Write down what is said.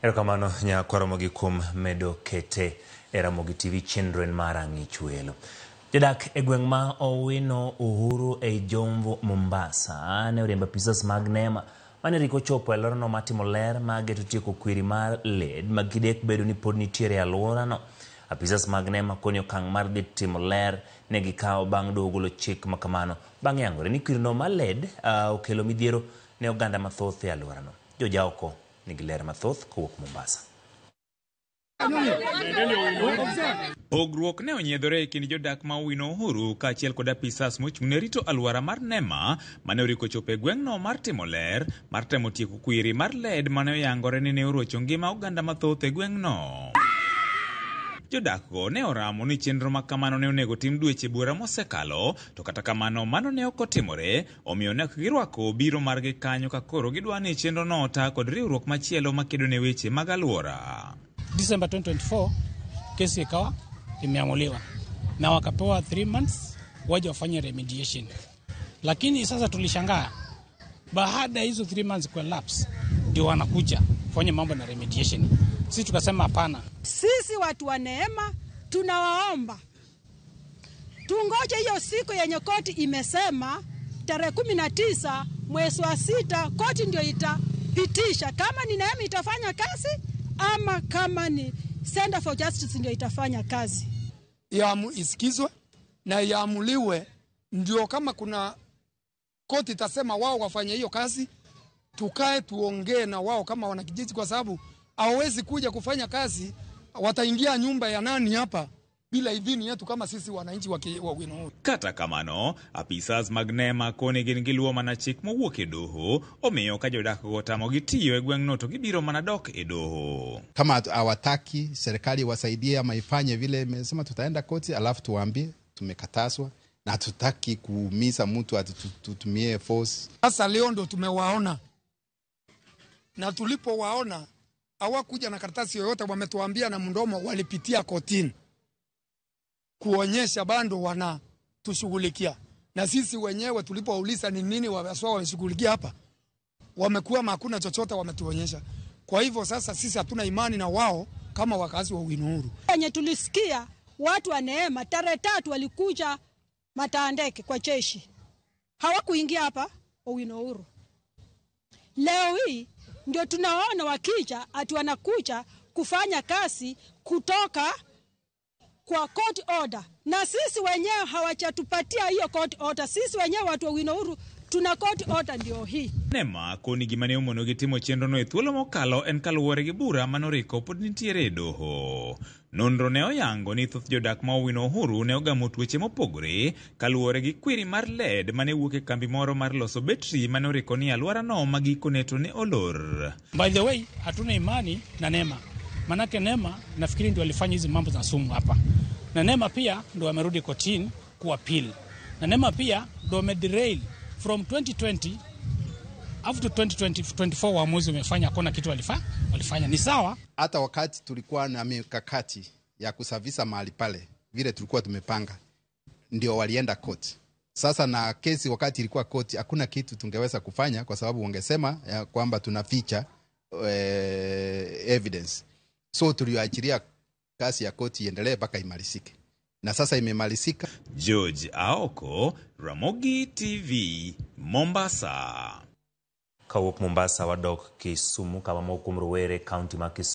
Erokamano nyakwa Ramogi kuom medo kete e Ramogi TV chenro en mar Ang'ich Welo. Jodak e gweng' ma Owino Uhuru ei Jomvu Mombasa ne oriembo apisas mag NEMA mane riko chopo e alworano matimo ler ma geto tieko kwiri mar lead ma gidek bedo ni pod nitiere e alworano. Apisas mag NEMA koni okang' mar dhi timo ler ne gikawo bang' doho golo chik ma kamano bang' yangore ni kwirino mar lead okelo midhiero ne oganda mathoth e alworano. Jojaoko nigi ler mathoth kowuok Mombasa. Pogruok ne onyiedhore e kind jodak ma Owino Uhuru kaachiel kod apisas mochung' ne rito alwora mar NEMA mane oriko chopo e gweng'no mar timo ler mar temo tieko kwiri mar lead mane oyangore ni ne orocho ngima oganda mathoth e gweng'no. Jodak go ne oramo ni chenro ma kamano ne onego tim dweche buora mosekalo, to kata kamano mano ne ok otimore, omiyo ne ok girwako biro margi kanyo ka koro gidwa ni chenrono ota kod riwruok machielo makedo ne weche mag alwora. December 2024 kesi ikawa imeamuliwa na wakapewa 3 months waje wafanye remediation, lakini sasa tulishangaa baada ya hizo 3 months ku elapse ndio wanakuja kufanya mambo na remediation. Sisi tukasema hapana. Sisi watu wa Neema tunawaomba tungoje hiyo siku yenye koti imesema tarehe 19 mwezi wa 6, koti ndio itapitisha kama ni Neema itafanya kazi ama kama ni Center for Justice ndio itafanya kazi. Isikizwe na iamuliwe, ndio kama kuna koti itasema wao wafanye hiyo kazi, tukae tuongee na wao kama wanakijiji, kwa sababu hawawezi kuja kufanya kazi, wataingia nyumba ya nani hapa bila idhini yetu kama sisi wananchi wa Owino Uhuru. Kata kamano, apisas mag NEMA koni gin giluwo mana chik mowuok e doho, omiyo ka jodak go otamogi tiyo e gweng'no to gibiro mana dok e doho. Kama hawataki serikali wasaidie ama ifanye vile imesema, tutaenda koti, alafu tuwaambie tumekatazwa na hatutaki kuumiza mtu ati tutumie force. Sasa leo ndo tumewaona, na tulipowaona hawakuja na karatasi yoyote, wametuambia na mdomo walipitia kotini kuonyesha bado wanatushughulikia. Na sisi wenyewe tulipouliza ni nini waswa wameshughulikia hapa, wamekuwa hakuna chochote wametuonyesha. Kwa hivyo sasa sisi hatuna imani na wao kama wakazi wa Owino Uhuru. Wenye tulisikia watu wa Neema tarehe 3 walikuja Matandeke kwa jeshi, hawakuingia hapa Owino Uhuru. Leo hii ndio tunaona wakija ati wanakuja kufanya kazi kutoka kwa court order, na sisi wenyewe hawajatupatia hiyo court order. Sisi wenyewe watu wa Owino Uhuru tuna court order ndio hii. NEMA koni gima ne omonogi timo chenrono e thuolo mokalo en kaluwore gi bura manoriko pod nitiere e doho. Nonro ne oyango ni thoth jodak ma Owino Uhuru ne ogamo tuoche mopogore kaluwore gi kwiri mar lead mane wuok e kambi moro mar loso betri mane oriko ni alworano ma gikone to ne olor. By the way, hatuna imani na NEMA. Manake NEMA nafikiri ndio walifanya hizi mambo za sumu hapa. Na NEMA pia ndio wamerudi kotini ku appeal. Na NEMA pia ndio wamederail from 2020 up to 2024, uamuzi umefanya hakuna kitu walifanya. Ni sawa. Hata wakati tulikuwa na mikakati ya kusafisha mahali pale vile tulikuwa tumepanga, ndio walienda court. Sasa na kesi wakati ilikuwa court, hakuna kitu tungeweza kufanya kwa sababu wangesema ya kwamba tunaficha evidence. So tuliachilia kazi ya koti iendelee mpaka imalizike, na sasa imemalizika. George Aoko, Ramogi TV, Mombasa. Kawuok Mombasa wadok Kisumu kama moko kuom rowere kaunti ma Kisumu.